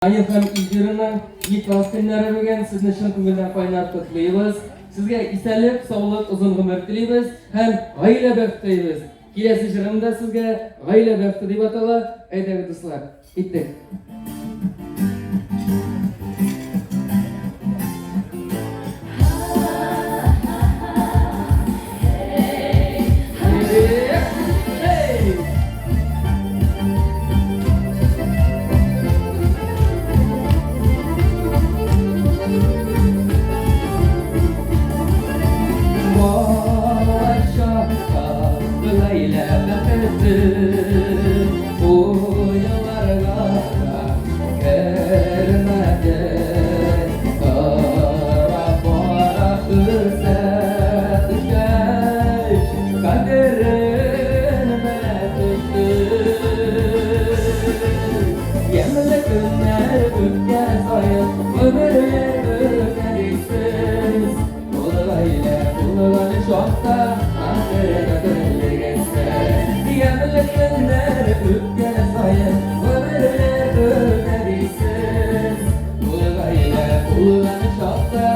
Данир һәм Илфираның никах көннәре бүген. Сезне чын күңелдән кайнар котлыйбыз. Сезгә исәнлек, саулык, озын гомер телибез һәм гаилә бәхете телибез. Киләсе җырым да сезгә Гаилә бәхете дип атала. Әйдәгез, дуслар, киттек. Ямьле көннәр үткән саен, гомерләр үтә дисез. Ул гаилә булган чакта, хәтердә берлегесез. Ямьле көннәр үткән саен, гомерләр үтә дисез. Ул гаилә булган чакта,